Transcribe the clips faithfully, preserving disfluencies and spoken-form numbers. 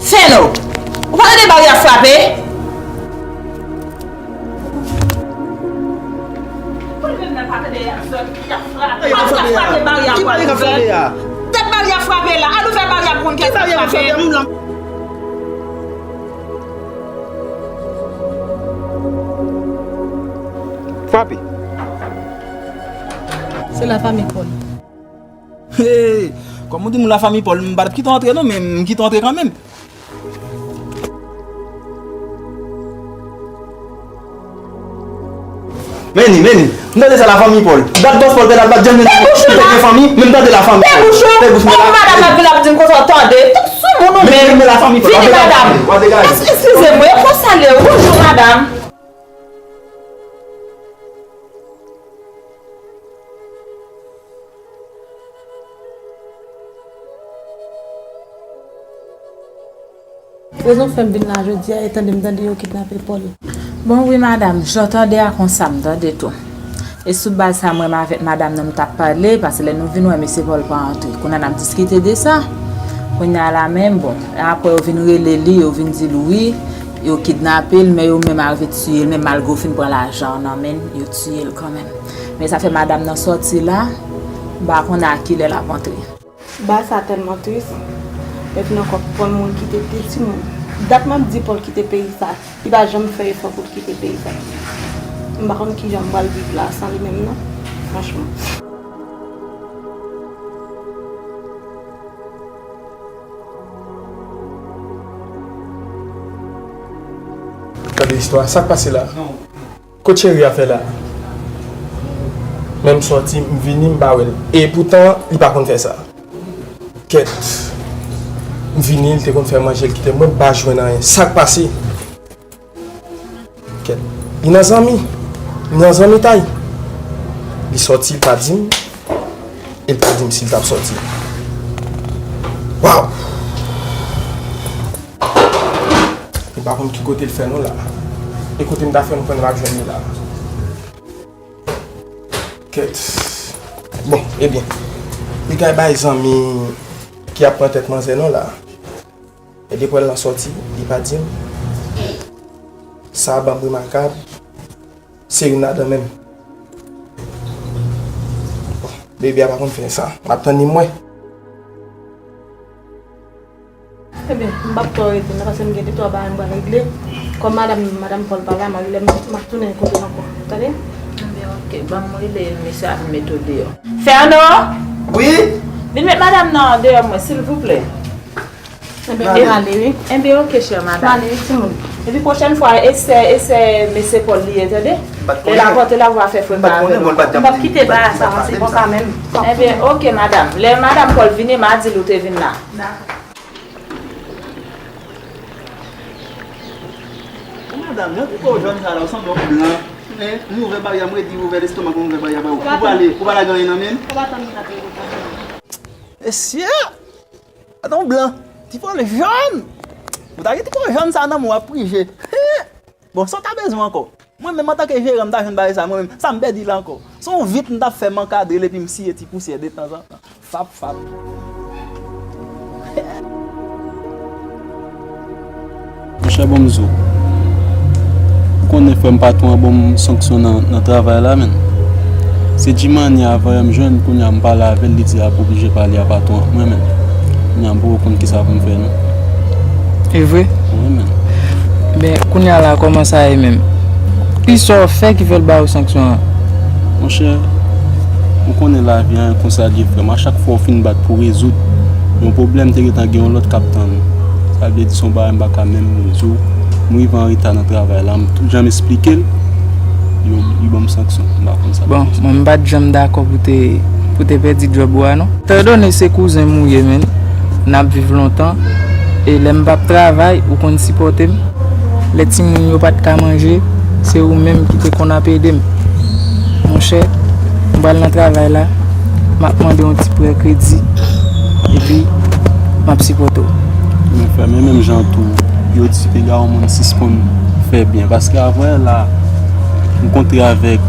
Feno, ou pa tande bari ap frape? Ki bari k ap frape a? Tèt bari ap frape la. Al ouvè bari a pou konn kiyès k ap frape. Frape. Se lafanmi Paul. Hey, kòm ou di m lafanmi Paul, m pa t kite w antre non, men m kite w antre kanmenm. Men ni, men ni. M tande sa lafanmi Paul. Dat bòs Paul te al bat John Lennon. Te bouch ou la. Te gen fanmi, men m tande lafanmi Paul. Te bouch ou. Te bouch mwen la. Madanm ap vin ap di m konsa w tande. Tout sou moun ou menm. Men, men lafanmi Paul. Vini, madanm. Eskize mwen, e konsa l ye. Bonjou, madanm. Rezon fè m vin la jodi a, etan de m tande yo kidnape Paul. Bon, wi, madanm, jan w tande a konsa m tande tou. E sou baz sa, mwen menm avèk madanm nan, m t ap pale, paske lè nou vin wè mesye Paul pa antre. Kounye a n ap diskite de sa. Kounye a la menm, bon, apre yo vin rele li, yo vin di l wi, yo kidnape l, men yo menm arive tiye l, men malgre yo fin pran lajan an nan men l, yo tiye l kanmenm. Men sa fè madanm nan sòti la, m pa konnen a kilè l ap antre. Bagay sa tèlman tris. Epi nan kòk pran moun kite de timoun. Dat m ap di Paul kite peyi sa. Li pa janm fè efò pou l kite peyi sa. M pa konn kijan m pral viv la san li menm non. Franchman. Gade istwa, sa k pase la? Kot cheri a fè la? Men m sòti, m vini, m pa wè l. E poutan, li pa konn fè sa. Kèt. M vini, li te konn fè manje, li kite m, mwen m pa jwenn anyen. Sa k pase? Kèt. Li nan zanmi. Li nan zanmitay. Li sòti, li pa di m. E l pa di m si l t ap sòti. Waw! Li pa konn ki kote l fè non la. E kote m ta fè m konn m ap jwenn li la. Kèt. Bon, ebyen. Li kay bay zanmi ki ap pran tèt manzè non la. E depi w wè l nan sòti, li pa di m. Sa ban m remakab. Se youn ladan menm. Bon, bebe a pa konn fè sa. M ap tann li m wè. Ebyen, m p ap twò rete non, paske m gen de twa bagay m pral regle. Kòm madanm, madanm Paul pa la, m a, lè m, m ap tounen kote l ankò. Tande? Ebyen, oke, ban m rele l, mesye a vin mete w deyò. Fèno! Wi? Vin met madanm nan deyò mwen, silvouplè. Ebyen, m ale, wi. Ebyen, oke, chè madanm. M ale, wi, timoun. Epi pwochèn fwa, esè, esè mesye Paul li ye, tande? Lè l ap pote la, w a fè frekans avè mwen. M p ap kite bagay sa avanse konsa menm. Ebyen, oke, madanm. Lè madanm Paul vini, m a di l ou te vin la. Dakò. Ou madanm, jan ti po jòn sa la, ou sanble yon blan. Hein? M ouvè baryè, m redi ouvè lestomak mwen, ouvè baryè ba ou. Ou pale, ou pa lage anyen nan men m? Ou pa tann li t ap rele. Mesye! Gade yon blan. Ti po jòn! Ou ta gen ti po jòn sa nan men w, w ap prije. Bon, sa w ta bezwen ankò? Mwen menm, antanke jeran, m ta jwenn bagay sa, mwen menm, sa m pèdi la ankò. Se yon vit m t ap fè, m ankadre l epi m siye ti pousyè detanzantan. Fap, fap. Monchè, bon, m di w, ou konnen frè m, patwon an ban m sanksyon nan, nan travay la, menn. Se Jimani avan yè m jwenn, kounye a m pale avè l, li di l ap oblije pale a patwon an. Mwen menm, kounye a m poko konn kisa pou m fè, non. E vre? Wi, menn. Ben, kounye a la, kòman sa ye menm? Kisa w fè ki fè l ba ou sanksyon an? Monchè, ou konnen lavi an konsa l ye, frè m. A chak fwa w fin bat pou rezoud yon pwoblèm, te gentan gen yon lòt k ap tann ou. Sa vle di, se yon bagay m pa ka menm di w. M rive an reta nan travay la, m tout jan m esplike l, yo, li ban m sanksyon. M pa konn sa. Bon, mwen, m pa t janm dakò pou te, pou te pèdi djòb ou a, non. Etandone se kouzen m ou ye, menn, n ap viv lontan, e lè m p ap travay, ou konn sipòte m. Lè timoun yo pa t ka manje, se ou menm ki te konn ap ede m. Monchè, m pral nan travay la, m ap mande yon ti prè kredi, epi m ap sipòte w. Men frè m, e menm jan tou, yo di piga yon moun sispann fè byen, paske avan yè la, m kontre avèk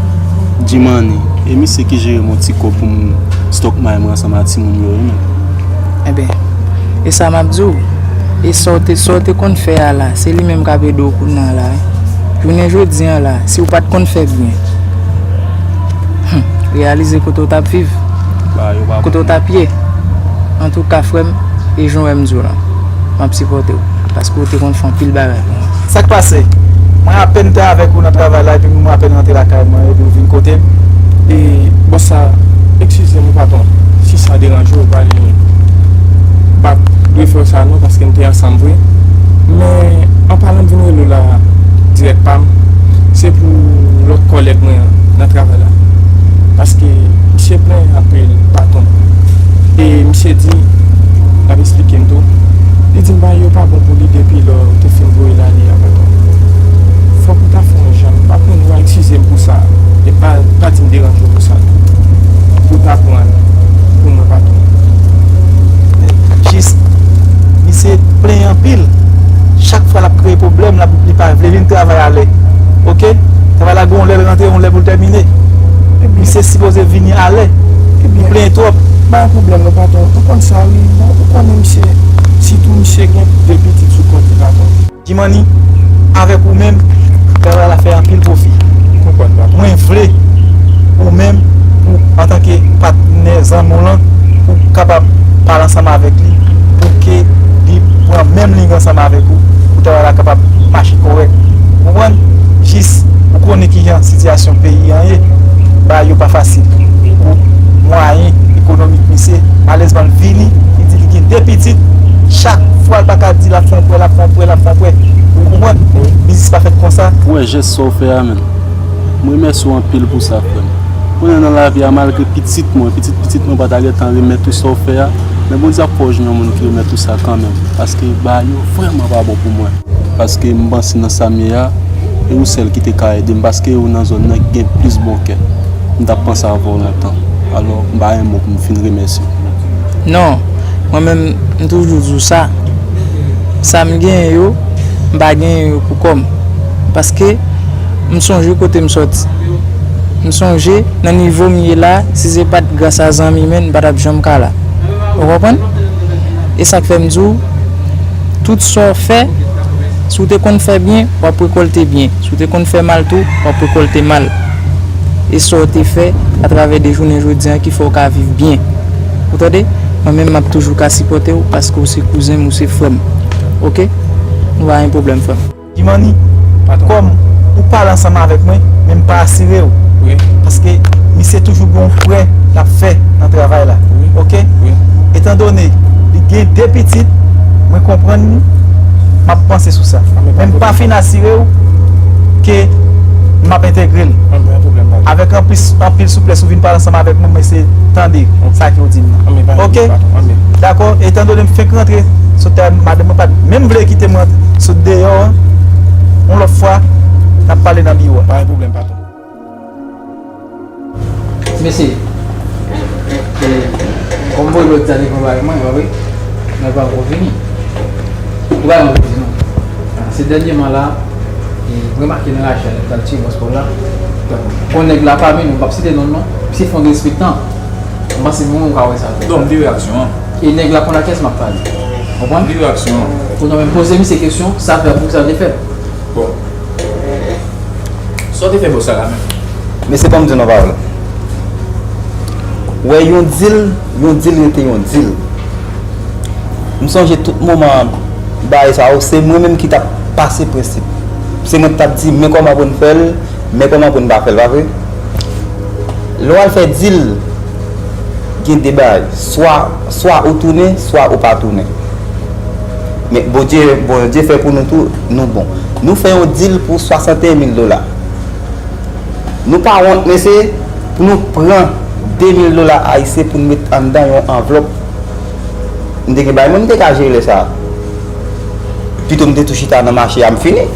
Jimani, e misye ki jere m yon ti kòb pou m stock may mwen ansanm a timoun yo, wi, menn. Enben, e sa m ap di w, E sa w te, sa w te konn fè a la, se li menm k ap ede w kounye a la, wi. Jounen jodi a la, si w pa t konn fè byen, hmm, reyalize kote w t ap viv, kote w t ap ye. Antouka, frè m, e jan w wè m di w lan, m ap sipòte w, paske w te konn fè anpil bagay pou mwen. Sa k pase? Mwen apèn te avèk ou nan travay la, epi mwen apèn rantre lakay mwen, epi w vin kote m. E, bòs sa, eskize m, patwon, si sa deranje w, pa gen, m pa t dwe fè w sa non, paske m te ansanm vre. Men, an palan, m vin rele w la, dirèk pa m, se pou lòt kòlèg mwen an nan travay la. Paske misye plenyen anpil, patwon. E misye di, l ap esplike m tou, li di m bagay yo pa bon pou li depi lè w te fin voye l ale a, patwon. Fòk ou ta fè yon jan, m pa konn, ou a eskize m pou sa. E pa, pa di m deranje w pou sa tou. Pou w ta pran l pou mwen, patwon. Jis, misye plenyen anpil. Chak fwa l ap kreye pwoblèm, l ap, li pa vle vin travay alè. Oke? Travay la gen yon lè l rantre, yon lè pou l tèmine. Misye sipoze vini alè. Li plenyen twòp. Pa gen pwoblèm non, patwon. Ou konn sa, wi. Bon, ou konnen misye, sitou misye gen de pitit sou kont li, patwon. Jimani, avèk ou menm, travay la fè anpil pwofi. Konprann, patwon. Mwen vle ou menm, pou, antanke patnè zanmi w lan, pou w kapab pale ansanm avèk li, pou ke li pran menm liy ansanm avèk ou, pou travay la kapab mache kòrèk. Ou konprann? Jis, ou konnen kijan sitiyasyon peyi an ye, bagay yo pa fasil. Pou mwayen ekonomik misye, malezman l vini, li di li gen de pitit, chak fwa l pa ka di l ap fè yon prè, l ap fè yon prè, l ap fè yon prè. Ou konprann? Biznis pa fèt konsa. Ou wè jès sa w fè a, menm. M remèsye w anpil pou sa, frè m. Konnen nan lavi a, malgre pitit mwen, pitit pitit mwen pa ta gentan remèt ou sa w fè a, men Bondye ap fè w jwenn yon moun ki remèt ou sa kanmenm, paske bagay yo vrèman pa bon pou mwen. Paske m panse nan sa m ye a, e ou sèl ki te ka ede m, paske ou nan zòn nan ki gen plis bon kè. M t ap panse avè w lontan. Alò, m pa gen mo pou m fin remèsye w. Non, mwen menm, m toujou di w sa. Sa m genyen yo, m pa genyen yo pou kò m. Paske m sonje kote m sòti. M sonje nan nivo m ye la, si se pa t gras a zanmi menm, m pa t ap janm ka la. Ou konprann? E sa k fè m di w, tout sa w fè, si w te konn fè byen, w ap rekòlte byen. Si w te konn fè mal tou, w ap rekòlte mal. E sa w te fè atravè de jounen jodi a ki fè w ka viv byen. Ou tande? Mwen menm, m ap toujou ka sipòte w paske w se kouzen m, ou se frè m. Oke? Nou pa gen pwoblèm, frè m. Jimani, kòm ou pale ansanm avèk mwen, men m pa asire w. Wi. Paske misye toujou gen yon prè l ap fè nan travay la. Wi. Oke? Wi. Etandone li gen de pitit, mwen konprann li, m ap panse sou sa. Men m pa fin asire w ke m ap entegre l. Avèk anpil, anpil souplès, ou vin pale ansanm avèk mwen, mwen se tande sa ke w di m nan. Oke? Dakò? Etandone m fenk rantre, sot madanm mwen pa t menm vle kite mwen sot deyò an. Yon lòt fwa, n ap pale nan biwo a. Pa gen pwoblèm, patwon. Mesye, e, kòm m voye lòt sa devan bagay mwen, pa vre? Mwen pa ankò fini. Ou pa ankò fini, non. Se dènyèman la, e, m remake nan Rachel, nèg la tire paspò la. Bon, nèg la pami nou, m p ap site non l non. Misye fè yon derespektan. M panse nou menm ou ka wè sa. Donk, m di reyaksyon an. E nèg la konn a kiyès m ap pale. Konprann? M di reyaksyon an. Ou nan menm poze misye kesyon, sa fè pou sa te fèt. Bon. Sa w te fè bòs la la menm? Mesye, ban m di w yon pawòl. Wè, yon dil, yon dil rete yon dil. M sonje tout moman bagay sa yo, se mwen menm ki t ap pase prensip. Se mwen ki t ap di, men kòman pou n fè l, men kòman pou n pa fè l, pa vre? Lè w al fè dil, gen de bagay. Swa, swa ou tounen, swa ou pa tounen. Men Bondye, Bondye fè pou nou tou, nou bon. Nou fè yon dil pou swasanteyen mil dola. Nou pa wont, mesye, pou nou pran de mil dola ayisyen pou n met anndan yon anvlòp. M te gen bagay mwen, m te ka jere lè sa a. Pito m te tou chita nan mache a, m fini.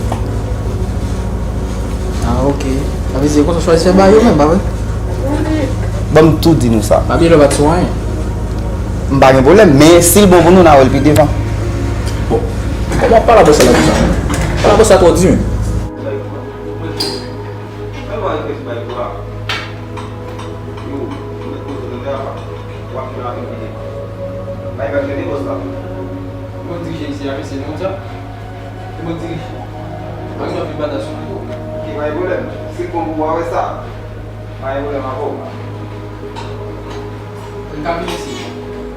Ah, ok. Sa vle di, se konsa w chwazi fè bagay yo menm, pa vre? Ban m tou di nou sa. Pa bliye lè w pa t sou anyen. M pa gen pwoblèm, men si l bon pou nou, n a wè l pi devan. Bon. Kòman w ap pale a bòs la konsa? Pale a bòs la twò di menm. Mwen dirije isi a, mesye, nou di. Se mwen dirije. Mwen gen anpil bagay sou mwen tou. Ok, pa gen pwoblèm. Si l bon pou ou, w a wè sa. Pa gen pwoblèm avè w. Mwen ka vin isi.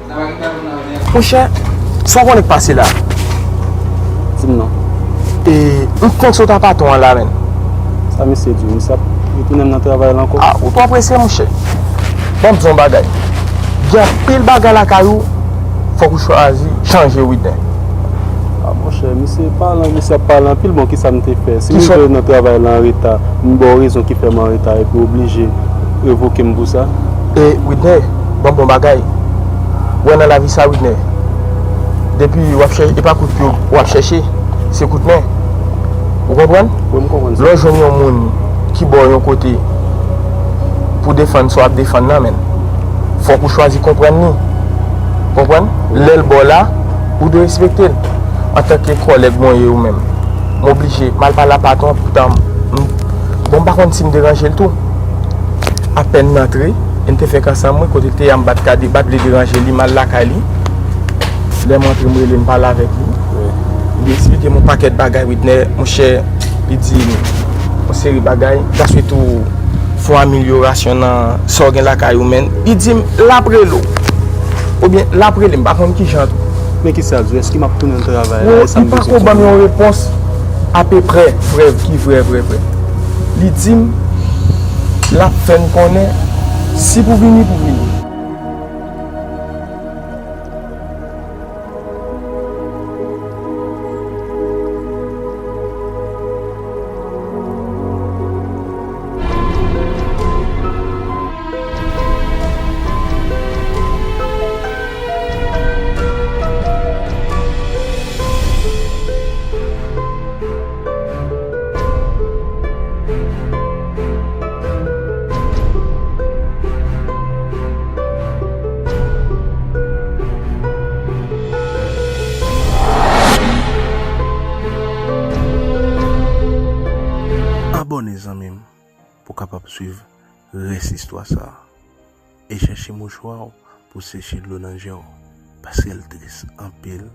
Sa va gen bagay nan avè. Monchè, sa w konnen k pase la? Di m non. E, m panse w ta patwon an la, menn. Sa misye di w? Misye ap retounen m nan travay la ankò? A, ou twò prese, monchè. Ban m di w yon bagay. Gen anpil bagay lakay ou, fòk ou chwazi chanje, Widner. A, monchè, misye pale, misye ap pale anpil, bon, kisa m te fè? Si m rive nan travay la anreta, m ba w rezon ki fè m anreta, epi w oblije revoke m pou sa? E, Widner, ban m bon bagay. Ou wè nan lavi sa, Widner, depi w ap chèche, e pa kout pye w ap chèche, se kout men. Ou konprann? Wi, m konprann sa. Lè w jwenn yon moun ki ba w yon kote pou defann sa w ap defann nan, menn, fòk ou chwazi konprann li. Konprann? Lè l ba w la, ou dwe respekte l. Antanke kòlèg mwen ye ou menm, m oblije, m al pale a patwon an poutan m, bon, m pa konn si m deranje l tou. Apèn m antre, e m te fèk ansanm, mwen, kote l te ye a, m pa t ka de-, pa t vle deranje li, m al lakay li. Lè m antre, m rele, m pale avèk li. Wi. Li eksplike m yon pakèt bagay, Widner, monchè, li di m, yon seri bagay, ta swete ou fè yon amelyorasyon nan sa w gen lakay ou, menn. Li di m, l ap rele w. Oubyen, l ap rele m, m pa konn kijan tou. Men kisa l di w? Èske m ap tounen nan travay la? Bro, e sa m bezwen di w. Li pako ban m yon repons apeprè vrè, ki vrè, vrè, vrè. Li di m, l ap fè n konnen si pou vini, pou vini. Abòne, zanmi m, pou w kapab swiv rès istwa sa a. E chèche mouchwa w pou w seche dlo nan je w, paske l tris anpil.